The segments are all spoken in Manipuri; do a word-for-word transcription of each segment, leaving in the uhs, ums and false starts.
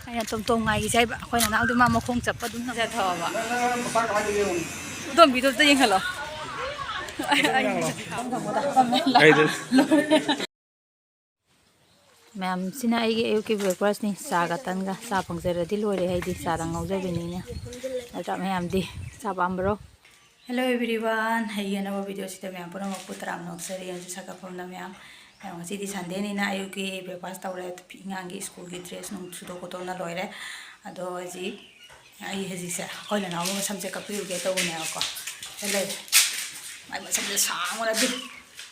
ꯑꯩꯅ ꯇꯣꯝ ꯇꯣꯝ ꯉꯥꯏꯒꯤꯁꯦ ꯍꯥꯏꯕ꯫ ꯑꯩꯈꯣꯏ ꯅꯅꯥꯎꯗꯤ ꯃꯥ ꯃꯈꯣꯡ ꯆꯞꯄ ꯑꯗꯨꯝ ꯅꯝ-, ꯆꯠꯊꯣꯛꯑꯕ꯫ ꯎꯗꯣꯝꯕꯤꯗꯣ ꯑꯝꯇ ꯌꯦꯡꯍꯜꯂꯣ꯫ ꯑꯩꯗꯣ ꯃꯌꯥꯝꯁꯤꯅ ꯑꯩꯒꯤ ꯑꯌꯨꯛꯀꯤ breakfastꯅꯤ꯫ ꯆꯥꯒ ꯇꯟꯒ꯫ ꯆꯥ ꯐꯪꯖꯔꯗꯤ ꯂꯣꯏꯔꯦ, ꯑꯩꯗꯤ ꯆꯥꯗ ꯉꯥꯎꯖꯕꯤꯅꯤꯅ꯫ ꯅꯠꯇ꯭ꯔꯥ ꯃꯌꯥꯝꯗꯤ? ꯆꯥ ꯄꯥꯝꯕ꯭ꯔꯣ? Hello everyone, ꯑꯩꯒꯤ ꯑꯅꯧꯕ videoꯁꯤꯗ ꯃꯌꯥꯝ ꯄꯨꯝꯅꯃꯛꯄꯨ ꯇꯔꯥꯝꯅ ꯑꯣꯛꯆꯔꯤ꯫ ꯍꯧꯖꯤꯛ ꯁꯥꯒꯠꯐꯝꯗ ꯃꯌꯥꯝ, ꯃꯌꯥꯝ ꯉꯁꯤꯗꯤ Sundayꯅꯤꯅ ꯑꯌꯨꯛꯀꯤ breakfast ꯇꯧꯔꯦ꯫ ꯑꯉꯥꯡꯒꯤ schoolꯒꯤ dress ꯅꯨꯡ ꯁꯨꯗꯣꯛ ꯈꯣꯠꯇꯣꯛꯅ ꯂꯣꯏꯔꯦ꯫ ꯑꯗꯣ ꯍꯧꯖꯤꯛ ꯑꯩ ꯍꯧꯖꯤꯛꯁꯦ ꯑꯩꯈꯣꯏ ꯅꯅꯥꯎꯒꯤ ꯃꯁꯝꯁꯦ ꯀꯛꯄꯤꯔꯨꯒꯦ ꯇꯧꯕꯅꯦꯕꯀꯣ꯫ ꯁꯤ ꯂꯩꯔꯦ꯫ ꯃꯥꯏ ꯃꯁꯝꯁꯦ ꯁꯥꯡꯕꯅꯗꯤ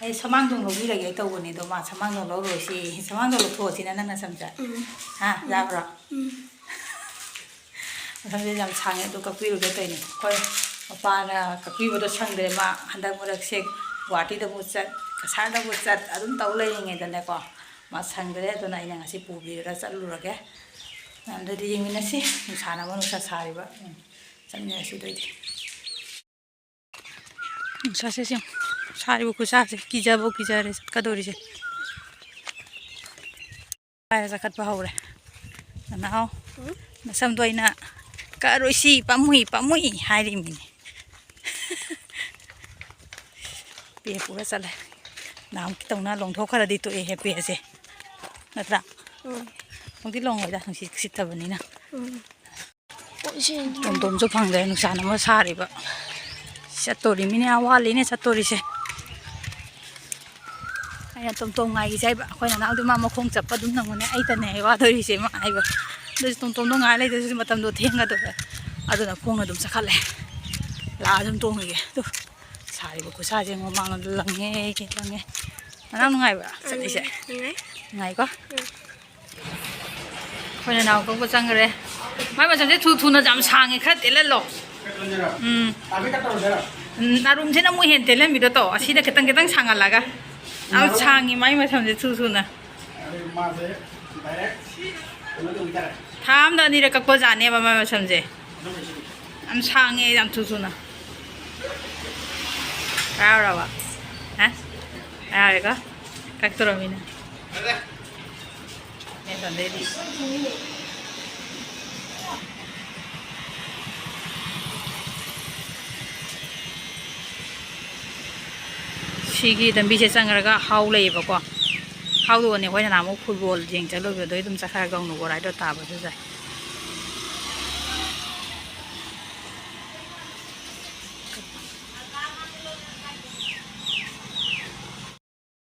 ꯑꯩ ꯁꯃꯥꯡꯗꯣꯡ ꯂꯧꯕꯤꯔꯒꯦ ꯇꯧꯕꯅꯦ, ꯑꯗꯣ ꯃꯥ ꯁꯃꯥꯡꯗꯣꯡ ꯂꯧꯔꯣꯏꯁꯤ꯫ ꯁꯃꯥꯡꯗꯣꯡ ꯂꯧꯊꯣꯛꯑꯁꯤꯅ ꯅꯪ ꯅꯁꯝꯁꯦ꯫ ꯎꯝ꯫ ꯍꯥ, ꯎꯝ꯫ ꯌꯥꯕ꯭ꯔꯣ? ꯎꯝ꯫ ꯃꯁꯝꯁꯦ ꯌꯥꯝ ꯁꯥꯡꯉꯦ, ꯑꯗꯨ ꯀꯛꯄꯤꯔꯨꯒꯦ ꯇꯧꯔꯤꯅꯦ꯫ ꯑꯩꯈꯣꯏ ꯃꯄꯥꯅ ꯀꯛꯄꯤꯕꯗꯣ ꯁꯪꯗ꯭ꯔꯦ꯫ ꯃꯥ ꯍꯟꯗꯛ ꯃꯔꯛꯁꯦ ꯒꯨꯍꯥꯇꯤꯗꯕꯨ ꯆꯠ, ꯀꯁꯥꯔꯗꯕꯨ ꯆꯠ ꯑꯗꯨꯝ ꯇꯧ ꯂꯩꯔꯤꯉꯩꯗꯅꯦꯀꯣ, ꯃꯥ ꯁꯪꯗ꯭ꯔꯦ꯫ ꯑꯗꯨꯅ ꯑꯩꯅ ꯉꯁꯤ ꯄꯨꯕꯤꯔꯒ ꯆꯠꯂꯨꯔꯒꯦ꯫ ꯑꯗꯨꯗꯤ ꯌꯦꯡꯃꯤꯟꯅꯁꯤ꯫ ꯅꯨꯡꯁꯥꯅ ꯃꯔꯣꯟ ꯅꯨꯡꯁꯥ ꯁꯥꯔꯤꯕ꯫ ꯎꯝ, ꯆꯠꯃꯤꯟꯅꯁꯤ ꯑꯗꯨꯑꯣꯏꯗꯤ꯫ ꯅꯨꯡꯁꯥꯁꯦ ꯁꯤ ꯌꯦꯡꯉꯨ꯫ ꯁꯥꯔꯤꯕ ꯈꯨꯠꯁꯥꯁꯦ ꯀꯤꯖꯕ ꯀꯤꯖꯔꯦ ꯆꯠꯀꯗꯧꯔꯤꯁꯦ꯫ ꯄꯥꯏꯔ ꯆꯠꯈꯠꯄ ꯍꯧꯔꯦ꯫ ꯅꯅꯥꯎ, ꯎꯝ? ꯅꯁꯝꯗꯣ ꯑꯩꯅ "ꯀꯛꯑꯔꯣꯏꯁꯤ, ꯄꯥꯝꯃꯨꯏ, ꯄꯥꯝꯃꯨꯏ" ꯍꯥꯏꯔꯤꯃꯤꯅꯦ꯫ ꯄꯦ ꯄꯨꯔ ꯆꯠꯂꯦ꯫ ꯅꯍꯥꯟꯃꯨꯛꯀꯤ ꯇꯧꯅ ꯂꯣꯡꯊꯣꯛꯈ꯭ꯔꯗꯤ ꯇꯣꯛꯑꯦꯍꯦ ꯄꯦꯁꯦ꯫ ꯅꯠꯇ꯭ꯔꯥ? ꯎꯝ꯫ ꯂꯣꯡꯗꯤ ꯂꯣꯡꯉꯣꯏꯗ, ꯅꯨꯡꯁꯤꯠ ꯁꯤꯠꯇꯕꯅꯤꯅ꯫ ꯎꯝ꯫ ꯇꯣꯝ ꯇꯣꯝꯁꯨ ꯐꯪꯗ꯭ꯔꯦ, ꯅꯨꯡꯁꯥꯅ ꯑꯃ ꯁꯥꯔꯤꯕ꯫ ꯆꯠꯇꯣꯔꯤꯃꯤꯅꯦ, ꯋꯥꯠꯂꯤꯅꯦ ꯆꯠꯇꯣꯔꯤꯁꯦ꯫ ꯑꯩꯅ ꯇꯣꯝ ꯇꯣꯝ ꯉꯥꯏꯒꯤꯁꯦ ꯍꯥꯏꯕ꯫ ꯑꯩꯈꯣꯏ ꯅꯅꯥꯎꯗꯤ ꯃꯥ ꯃꯈꯣꯡ ꯆꯞꯄ ꯑꯗꯨꯝ ꯅꯪꯉꯨꯅꯦ, ꯑꯩꯇꯅꯦ ꯋꯥꯗꯣꯔꯤꯁꯦ ꯃꯥ ꯍꯥꯏꯕ꯫ ꯑꯗꯨꯁꯨ ꯇꯣꯝ ꯇꯣꯝꯗꯣ ꯉꯥꯏ ꯂꯩꯗꯣꯏꯁꯨ ꯃꯇꯝꯗꯣ ꯊꯦꯡꯒꯗꯧꯔꯦ꯫ ꯑꯗꯨꯅ ꯈꯣꯡꯅ ꯑꯗꯨꯝ ꯆꯠꯈꯠꯂꯦ꯫ ꯂꯥꯛꯑ ꯑꯗꯨꯝ ꯇꯣꯡꯉꯒꯦ꯫ ꯑꯗꯨ ꯁꯥꯔꯤꯕ ꯈꯨꯠꯁꯥꯁꯦ ꯃꯃꯥꯡꯂꯣꯝꯗ ꯂꯪꯉꯦ, ꯂꯪꯉꯦ꯫ ꯅꯅꯥꯎ ꯅꯨꯡꯉꯥꯏꯕ꯭ꯔꯥ ꯆꯠꯂꯤꯁꯦ? ꯅꯨꯡꯉꯥꯏ꯫ ꯅꯨꯡꯉꯥꯏꯀꯣ? ꯎꯝ꯫ ꯑꯩꯈꯣꯏ ꯅꯅꯥꯎ ꯀꯧꯕ ꯆꯪꯈ꯭ꯔꯦ꯫ ꯃꯥꯏ ꯃꯁꯝꯁꯦ ꯊꯨ ꯊꯨꯅ ꯌꯥꯝ ꯁꯥꯡꯉꯦ, ꯈꯔ ꯇꯦꯜꯍꯜꯂꯣ꯫ ꯎꯝ꯫ ꯎꯝ, ꯑꯔꯨꯝꯁꯤꯅ ꯑꯃꯨꯛ ꯍꯦꯟꯅ ꯇꯦꯜꯍꯟꯕꯤꯗꯣ ꯇꯧ꯫ ꯑꯁꯤꯅ ꯈꯤꯇꯪ ꯈꯤꯇꯪ ꯁꯥꯡꯍꯜꯂꯒ꯫ ꯌꯥꯝ ꯁꯥꯡꯉꯤ ꯃꯥꯏ ꯃꯁꯝꯁꯦ ꯊꯨ ꯊꯨꯅ꯫ ꯊꯥ ꯑꯝꯗ ꯑꯅꯤꯔꯛ ꯀꯛꯄ ꯖꯥꯠꯅꯦꯕ ꯃꯥꯏ ꯃꯁꯝꯁꯦ꯫ ꯌꯥꯝ ꯁꯥꯡꯉꯦ, ꯌꯥꯝ ꯊꯨ ꯊꯨꯅ꯫ ꯍꯔꯥꯎꯔꯕ? ꯍꯥ? ꯍꯔꯥꯎꯔꯦꯀꯣ? ꯀꯛꯇꯣꯔꯃꯤꯅ꯫ ꯃꯦꯠꯇꯣꯟꯗꯩꯗꯤ꯫ ꯁꯤꯒꯤ ꯂꯝꯕꯤꯁꯦ ꯆꯪꯈ꯭ꯔꯒ ꯍꯥꯎ ꯂꯩꯌꯦꯕꯀꯣ꯫ ꯍꯥꯎꯗꯨꯒꯅꯦ ꯑꯩꯈꯣꯏꯅ ꯅꯍꯥꯟꯃꯨꯛ ꯐꯨꯠꯕꯣꯜ ꯌꯦꯡ ꯆꯠꯂꯨꯕꯗꯣ ꯑꯗꯨꯝ ꯆꯠꯈ꯭ꯔꯒ ꯒꯧꯅ ꯒꯣꯔꯥꯏꯗꯣ ꯇꯥꯕꯗꯨꯗ꯫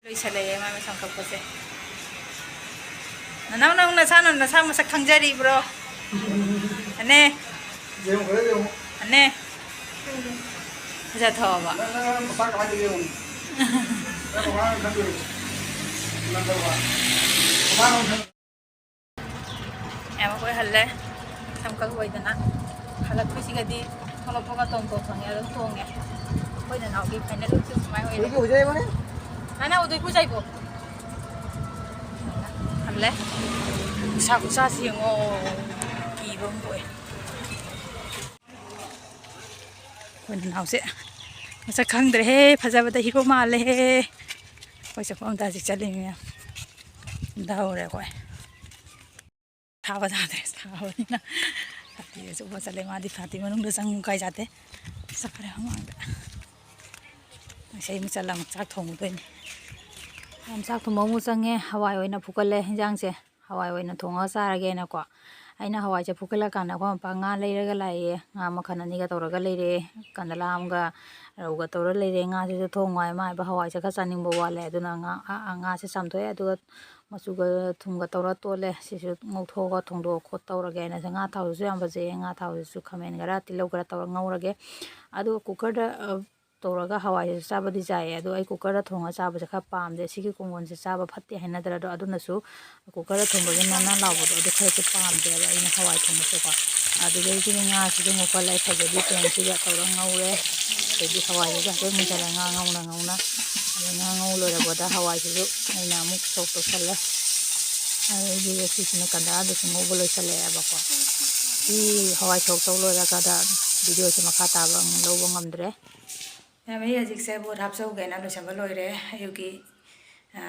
ꯂꯣꯏꯁꯜꯂꯛꯑꯦ ꯃꯥ ꯃꯁꯝ ꯀꯛꯄꯁꯦ꯫ ꯅꯅꯥꯎ, ꯅꯪ ꯅꯁꯥꯅ ꯅꯁꯥ ꯃꯁꯛ ꯈꯪꯖꯔꯤꯕ꯭ꯔꯣ? ꯑꯅꯦ꯫ ꯌꯦꯡꯉꯨ, ꯈꯔ ꯌꯦꯡꯉꯨ꯫ ꯑꯅꯦ꯫ ꯐꯖ ꯊꯣꯛꯑꯕ꯫ ꯅꯪ, ꯅꯪ, ꯅꯪ ꯃꯄꯥ ꯀꯃꯥꯏꯅ ꯇꯧꯒꯦ ꯌꯦꯡꯉꯨ꯫ ꯅꯪ ꯃꯃꯥ ꯅꯪ ꯈꯪꯗꯣꯏꯔꯣ? ꯅꯪ ꯈꯪꯕ꯭ꯔꯥ? ꯃꯃꯥ ꯅꯪ ꯈꯪ- ꯌꯥꯝ ꯑꯩꯈꯣꯏ ꯍꯜꯂꯦ꯫ ꯁꯝ ꯀꯛꯂꯣꯏꯗꯅ꯫ ꯍꯜꯂꯛꯄꯁꯤꯒꯗꯤ ꯊꯣꯛꯂꯛꯄꯒ ꯇꯣꯡ ꯇꯣꯡ ꯐꯪꯉꯦ, ꯑꯗꯨꯝ ꯇꯣꯡꯉꯦ꯫ ꯑꯩꯈꯣꯏ ꯅꯅꯥꯎꯒꯤ ꯐꯥꯏꯅꯦꯜ ꯂꯨꯛꯁꯦ ꯁꯨꯃꯥꯏꯅ ꯑꯣꯏꯔꯦ꯫ ꯍꯧꯖꯤꯛꯀꯤ ꯍꯧꯖꯤꯛ ꯂꯩꯕꯅꯦ? ꯅꯅꯥꯎ ꯎꯗꯣꯏ ꯄꯨꯖꯩꯕꯣ? ꯍꯜꯂꯦ꯫ ꯅꯨꯡꯁꯥ ꯈꯨꯠꯁꯥꯁꯤ ꯌꯦꯡꯉꯣ꯫ ꯀꯤꯕ ꯑꯃ ꯄꯣꯛꯑꯦ꯫ ꯑꯩꯈꯣꯏ ꯅꯅꯥꯎꯁꯦ ꯃꯁꯛ ꯈꯪꯗ꯭ꯔꯦꯍꯦ, ꯐꯖꯕꯗ ꯍꯤꯔꯣ ꯃꯥꯜꯂꯦꯍꯦ꯫ ꯑꯩꯈꯣꯏ ꯆꯠꯐꯝꯗ ꯍꯧꯖꯤꯛ ꯆꯠꯂꯤꯃꯤ ꯃꯌꯥꯝ꯫ ꯍꯟꯊꯍꯧꯔꯦ ꯑꯩꯈꯣꯏ꯫ ꯊꯥꯕ ꯌꯥꯗ꯭ꯔꯦ, ꯁꯥꯕꯅꯤꯅ꯫ ꯐꯥꯇꯤꯒꯁꯨ ꯎꯞꯄ ꯆꯠꯂꯦ꯫ ꯃꯥꯗꯤ ꯐꯥꯇꯤ ꯃꯅꯨꯡꯗ ꯆꯪꯉꯨ ꯀꯥꯏ ꯌꯥꯗꯦ꯫ ꯆꯠꯈ꯭ꯔꯦ ꯃꯃꯥꯡꯗ꯫ ꯏꯁꯩ ꯑꯃꯨꯛ ꯆꯠꯂ ꯑꯃꯨꯛ ꯆꯥꯛ ꯊꯣꯡꯉꯨꯗꯣꯏꯅꯤ꯫ ꯌꯥꯝ ꯆꯥꯛ ꯊꯣꯡꯕ ꯑꯃꯨꯛ ꯆꯪꯉꯦ꯫ ꯍꯋꯥꯏ ꯑꯣꯏꯅ ꯐꯨꯀꯠꯂꯦ ꯍꯤꯟꯖꯥꯡꯁꯦ꯫ ꯍꯋꯥꯏ ꯑꯣꯏꯅ ꯊꯣꯡꯉꯒ ꯆꯥꯔꯒꯦꯅꯀꯣ꯫ ꯑꯩꯅ ꯍꯋꯥꯏꯁꯦ ꯐꯨꯀꯠꯂꯀꯥꯟꯗ ꯑꯩꯈꯣꯏ ꯃꯄꯥ ꯉꯥ ꯂꯩꯔꯒ ꯂꯥꯛꯑꯦ꯫ ꯉꯥ ꯃꯈꯜ ꯑꯅꯤꯒ ꯇꯧꯔꯒ ꯂꯩꯔꯛꯑꯦ꯫ ꯀꯟꯗꯂꯥ ꯑꯃꯒ ꯔꯧꯒ ꯇꯧꯔ ꯂꯩꯔꯦ꯫ ꯉꯥꯁꯤꯁꯨ ꯊꯣꯡ ꯉꯥꯏ꯫ ꯃꯥ ꯍꯥꯏꯕ ꯍꯋꯥꯏꯁꯦ ꯈꯔ ꯆꯥꯅꯤꯡꯕ ꯋꯥꯠꯂꯦ꯫ ꯑꯗꯨꯅ ꯉꯥ, ꯑ, ꯑ, ꯉꯥꯁꯦ ꯆꯥꯝꯊꯣꯛꯑꯦ꯫ ꯑꯗꯨꯒ ꯃꯆꯨꯒ ꯊꯨꯝꯒ ꯇꯧꯔ ꯇꯣꯠꯂꯦ꯫ ꯁꯤꯁꯨ ꯉꯧꯊꯣꯛꯑꯒ ꯊꯣꯡꯗꯣꯛꯑ ꯈꯣꯠ ꯇꯧꯔꯒꯦꯅ꯫ ꯉꯥ ꯊꯥꯎꯁꯤꯁꯨ ꯌꯥꯝ ꯐꯖꯩꯌꯦ꯫ ꯉꯥ ꯊꯥꯎꯁꯤꯁꯨ ꯈꯥꯃꯦꯟ ꯈꯔ, ꯇꯤꯜꯍꯧ ꯈꯔ ꯇꯧꯔ ꯉꯧꯔꯒꯦ꯫ ꯑꯗꯨꯒ ꯀꯨꯀꯔꯗ, ꯑ, ꯇꯧꯔꯒ ꯍꯋꯥꯏꯁꯤꯁꯨ ꯆꯥꯕꯗꯤ ꯆꯥꯏꯌꯦ꯫ ꯑꯗꯣ ꯑꯩ ꯀꯨꯀꯔꯗ ꯊꯣꯡꯉ ꯆꯥꯕꯁꯦ ꯈꯔ ꯄꯥꯝꯗꯦ꯫ ꯁꯤꯒꯤ ꯀꯣꯡꯒꯣꯟꯁꯦ ꯆꯥꯕ ꯐꯠꯇꯦ ꯍꯥꯏꯅꯗ꯭ꯔꯥ? ꯑꯗꯣ ꯑꯗꯨꯅꯁꯨ ꯀꯨꯀꯔꯗ ꯊꯣꯡꯕꯒꯤ ꯅꯥꯟ ꯅꯥꯟ ꯂꯥꯎꯕꯗꯣ ꯑꯗꯨ ꯈꯔꯁꯨ ꯄꯥꯝꯗꯦꯕ ꯑꯩꯅ ꯍꯋꯥꯏ ꯊꯣꯡꯕꯁꯦꯀꯣ꯫ ꯑꯗꯨꯗꯒꯤꯗꯤ ꯉꯥꯁꯤꯁꯨ ꯉꯧꯈꯠꯂꯦ꯫ ꯐꯖꯕꯤ ꯄꯦꯟꯁꯤꯒ ꯇꯧꯔ ꯉꯧꯔꯦ꯫ ꯑꯗꯩꯗꯤ ꯍꯋꯥꯏꯁꯤꯁꯨ ꯍꯥꯏꯐꯦꯠ ꯃꯨꯟꯖꯜꯂꯦ꯫ ꯉꯥ ꯉꯧꯅ ꯉꯧꯅ꯫ ꯑꯗꯩ ꯉꯥ ꯉꯧ ꯂꯣꯏꯔꯛꯄꯗ ꯍꯋꯥꯏꯁꯤꯁꯨ ꯑꯩꯅ ꯑꯃꯨꯛ ꯁꯣꯛ ꯇꯧꯁꯜꯂꯦ꯫ ꯑꯗꯩꯗꯤ ꯁꯤꯁꯤꯅ ꯀꯟꯗꯥꯗꯁꯨ ꯉꯧꯕ ꯂꯣꯏꯁꯜꯂꯛꯑꯦꯕꯀꯣ꯫ ꯁꯤ ꯍꯋꯥꯏ ꯁꯣꯛ ꯇꯧ ꯂꯣꯏꯔꯀꯥꯟꯗ ꯚꯤꯗꯤꯑꯣꯁꯦ ꯃꯈꯥ ꯇꯥꯕ ꯑꯃꯨꯛ ꯂꯧꯕ ꯉꯝꯗ꯭ꯔꯦ꯫ ꯃꯌꯥꯝ, ꯑꯩ ꯍꯧꯖꯤꯛꯁꯦ ꯕꯣꯠ ꯍꯥꯞꯆꯧꯒꯦꯅ ꯂꯣꯏꯁꯤꯟꯕ ꯂꯣꯏꯔꯦ꯫ ꯑꯌꯨꯛꯀꯤ, ꯑ,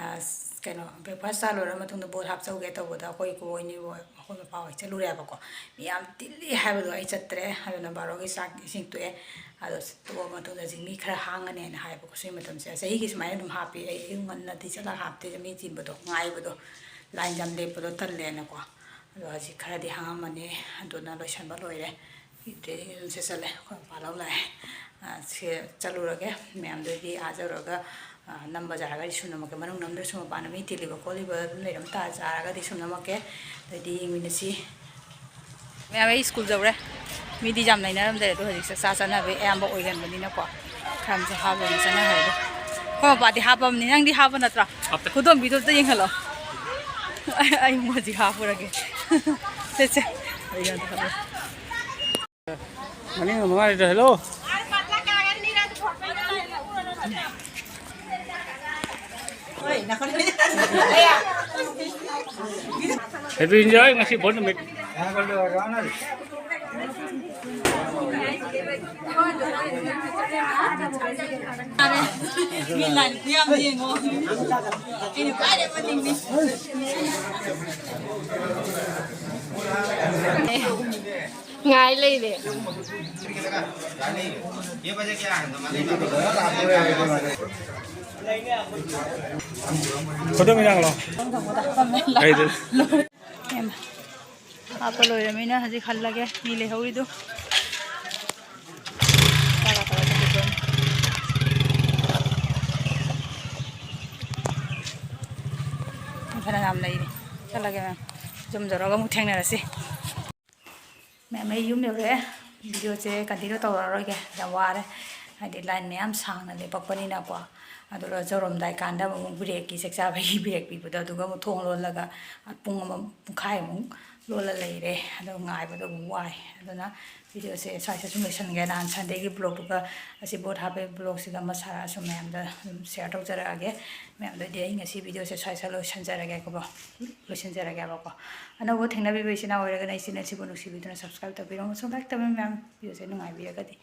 ꯀꯩꯅꯣ, ꯕ꯭ꯔꯦꯛꯐꯥꯁ ꯆꯥ ꯂꯣꯏꯔ ꯃꯇꯨꯡꯗ ꯕꯣꯠ ꯍꯥꯞꯆꯧꯒꯦ ꯇꯧꯕꯗ ꯑꯩꯈꯣꯏ ꯏꯀꯣ ꯍꯣꯏꯅꯤꯕꯨ ꯑꯩꯈꯣꯏ ꯃꯄꯥ ꯍꯣꯏ ꯆꯠꯂꯨꯔꯦꯕꯀꯣ꯫ ꯃꯤ ꯌꯥꯝ ꯇꯤꯜꯂꯤ ꯍꯥꯏꯕꯗꯣ ꯑꯩ ꯆꯠꯇ꯭ꯔꯦ꯫ ꯑꯗꯨꯅ ꯕꯥꯔꯣꯒꯤ ꯆꯥꯛ ꯏꯁꯤꯡ ꯇꯣꯛꯑꯦ꯫ ꯑꯗꯣ ꯇꯣꯛꯑ ꯃꯇꯨꯡꯗ ꯍꯧꯖꯤꯛ ꯃꯤ ꯈꯔ ꯍꯥꯡꯉꯅꯦꯅ ꯍꯥꯏꯌꯦꯕꯀꯣ꯫ ꯁꯤ ꯃꯇꯝꯁꯦ ꯆꯍꯤꯒꯤ ꯁꯨꯃꯥꯏꯅ ꯑꯗꯨꯝ ꯍꯥꯞꯄꯤ꯫ ꯑꯩ ꯑꯌꯨꯛ ꯉꯟꯅꯗꯤ ꯆꯠꯂꯒ ꯍꯥꯞꯇꯦ, ꯃꯤ ꯆꯤꯟꯕꯗꯣ, ꯉꯥꯏꯕꯗꯣ, ꯂꯥꯏꯟ ꯌꯥꯝ ꯂꯦꯞꯄꯗꯣ ꯇꯜꯂꯦꯅꯀꯣ꯫ ꯑꯗꯣ ꯍꯧꯖꯤꯛ ꯈꯔꯗꯤ ꯍꯥꯡꯉꯝꯃꯅꯤ꯫ ꯑꯗꯨꯅ ꯂꯣꯏꯁꯟꯕ ꯂꯣꯏꯔꯦ꯫ ꯗ꯭ꯔꯦꯁ ꯑꯗꯨꯝ ꯁꯦꯠꯆꯜꯂꯦ꯫ ꯑꯩꯈꯣꯏ ꯃꯄꯥ ꯂꯧ ꯂꯥꯛꯑꯦ꯫ ꯑ, ꯁꯤ ꯆꯠꯂꯨꯔꯒꯦ꯫ ꯃꯌꯥꯝꯗꯨꯗꯤ ꯑꯥ ꯌꯧꯔꯒ, ꯑ, ꯅꯝꯕ ꯌꯥꯔꯒꯗꯤ ꯁꯨꯝ ꯅꯝꯃꯛꯀꯦ꯫ ꯃꯅꯨꯡ ꯅꯝꯗ꯭ꯔꯁꯨ ꯃꯄꯥꯟꯗ ꯃꯤ ꯇꯤꯜꯂꯤꯕ ꯈꯣꯠꯂꯤꯕ ꯑꯗꯨꯝ ꯂꯩꯔꯝ ꯇꯥ-, ꯇꯥꯔꯒꯗꯤ ꯁꯨꯝ ꯅꯝꯃꯛꯀꯦ꯫ ꯑꯗꯩꯗꯤ ꯌꯦꯡꯃꯤꯟꯅꯁꯤ꯫ ꯃꯌꯥꯝ ꯑꯩ ꯁ꯭ꯀꯨꯜ ꯌꯧꯔꯦ꯫ ꯃꯤꯗꯤ ꯌꯥꯝ ꯂꯩꯅꯔꯝꯗ꯭ꯔꯦ, ꯑꯗꯣ ꯍꯧꯖꯤꯛ ꯆꯥꯛ ꯆꯥ ꯆꯥꯅꯕꯒꯤ ꯑꯌꯥꯝꯕ ꯑꯣꯏꯒꯟꯕꯅꯤꯅꯀꯣ꯫ ꯈꯔ ꯑꯃꯁꯨ ꯍꯥꯞꯄ ꯑꯣꯏꯅ ꯆꯠꯅꯈ꯭ꯔꯦ꯫ ꯑꯗꯣ ꯑꯩꯈꯣꯏ ꯃꯄꯥꯗꯤ ꯍꯥꯞꯄꯝꯅꯤ꯫ ꯅꯪꯗꯤ ꯍꯥꯞꯄ ꯅꯠꯇ꯭ꯔꯣ? ꯍꯥꯞꯇꯦ꯫ ꯈꯨꯗꯣꯝꯕꯤꯗꯣ ꯑꯝꯇ ꯌꯦꯡꯍꯜꯂꯣ꯫ ꯑꯩ, ꯑꯩ ꯑꯃꯨꯛ ꯍꯧꯖꯤꯛ ꯍꯥꯞꯄꯨꯔꯒꯦ꯫ ꯁꯦ, ꯁꯦ꯫ ꯑꯩ ꯑꯝꯇ ꯍꯥꯞꯄꯨꯔꯒꯦ꯫ ꯃꯅꯤꯡ ꯑꯃ ꯉꯥꯏꯔꯤꯗ, hello꯫ Happy New Year, ꯉꯁꯤ ꯚꯣꯠ ꯅꯨꯃꯤꯠ꯫ ꯃꯤ ꯂꯥꯏꯟ ꯈꯨꯌꯥꯝꯗꯣ ꯌꯦꯡꯉꯣ꯫ ꯑꯩꯅ ꯈ꯭ꯋꯥꯏꯗꯩ ꯃꯅꯤꯡꯅꯤ꯫ ꯉꯥꯏ ꯂꯩꯔꯦ꯫ ꯐꯣꯇꯣ ꯃꯤꯔꯥꯡꯂꯣ? ꯑꯩꯗꯨ꯫ ꯏꯃꯥ, ꯍꯥꯞꯄ ꯂꯣꯏꯔꯃꯤꯅ ꯍꯧꯖꯤꯛ ꯍꯜꯂꯒꯦ꯫ ꯃꯤ ꯂꯩꯍꯧꯔꯤꯗꯨ꯫ ꯐꯅꯌꯥꯝ ꯂꯩꯔꯤ꯫ ꯆꯠꯂꯒꯦ ꯃꯦꯝ꯫ ꯌꯨꯝ ꯌꯧꯔꯒ ꯑꯃꯨꯛ ꯊꯦꯡꯅꯔꯁꯤ꯫ ꯃꯦꯝ, ꯑꯩ ꯌꯨꯝ ꯌꯧꯔꯛꯑꯦ꯫ ꯚꯤꯗꯤꯑꯣꯁꯦ continue ꯇꯧꯔꯛꯑꯔꯣꯏꯒꯦ, ꯌꯥꯝ ꯋꯥꯔꯦ꯫ ꯍꯥꯏꯗꯤ ꯂꯥꯏꯟ ꯃꯌꯥꯝ ꯁꯥꯡꯅ ꯂꯦꯞꯄꯛꯄꯅꯤꯅꯀꯣ꯫ ꯑꯗꯨꯒ ꯌꯧꯔꯝꯗꯥꯏ ꯀꯥꯟꯗ ꯑꯃꯨꯛ ꯕ꯭ꯔꯦꯛꯀꯤ ꯆꯥꯛ ꯆꯥꯕꯒꯤ ꯕ꯭ꯔꯦꯛ ꯄꯤꯕꯗꯣ, ꯑꯗꯨꯒ ꯑꯃꯨꯛ ꯊꯣꯡ ꯂꯣꯜꯂꯒ ꯄꯨꯡ ꯑꯃ ꯄꯨꯡꯈꯥꯏꯃꯨꯛ ꯂꯣꯜꯂ ꯂꯩꯔꯦ꯫ ꯑꯗꯣ ꯉꯥꯏꯕꯗꯣ ꯑꯃꯨꯛ ꯋꯥꯏ꯫ ꯑꯗꯨꯅ ꯚꯤꯗꯤꯑꯣꯁꯦ ꯁ꯭ꯋꯥꯏꯁꯤꯗ ꯁꯨꯝ ꯂꯣꯏꯁꯟꯒꯦ꯫ ꯅꯍꯥꯟ ꯁꯟꯗꯦꯒꯤ ꯕ꯭ꯂꯣꯛꯇꯨꯒ ꯑꯁꯤ ꯚꯣꯠ ꯍꯥꯞꯄꯒꯤ ꯕ꯭ꯂꯣꯛꯁꯤꯒ ꯑꯃ ꯁꯥꯔꯛꯑꯁꯨ ꯃꯌꯥꯝꯗ ꯑꯗꯨꯝ ꯁꯤꯌꯔ ꯇꯧꯖꯔꯛꯑꯒꯦ꯫ ꯃꯌꯥꯝꯗꯗꯤ ꯑꯩ ꯉꯁꯤ ꯚꯤꯗꯤꯑꯣꯁꯦ ꯁ꯭ꯋꯥꯏꯁꯤꯗ ꯂꯣꯏꯁꯟꯖꯔꯒꯦꯀꯣ, ꯂꯣꯏꯁꯤꯟꯖꯔꯒꯦꯕꯀꯣ꯫ ꯑꯅꯧꯕ ꯊꯦꯡꯅꯕꯤꯕ ꯏꯆꯤꯟ ꯏꯅꯥꯎ ꯑꯣꯏꯔꯒꯅ ꯑꯩ ꯆꯦꯅꯦꯜꯁꯤꯕꯨ ꯅꯨꯡꯁꯤꯕꯤꯗꯨꯅ subscribe ꯇꯧꯕꯤꯔꯝꯃꯨ꯫ ꯁꯨꯝ like ꯇꯧꯕꯤꯔꯝꯃꯨ ꯃꯌꯥꯝ꯫ ꯚꯤꯗꯤꯑꯣꯁꯦ ꯅꯨꯡꯉꯥꯏꯕꯤꯔꯒꯗꯤ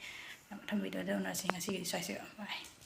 ꯃꯊꯪ ꯚꯤꯗꯤꯑꯣꯗ ꯎꯅꯔꯁꯤ꯫ ꯉꯁꯤꯒꯤꯗꯤ ꯁ꯭ꯋꯥꯏꯁꯤꯗ꯫ Bye꯫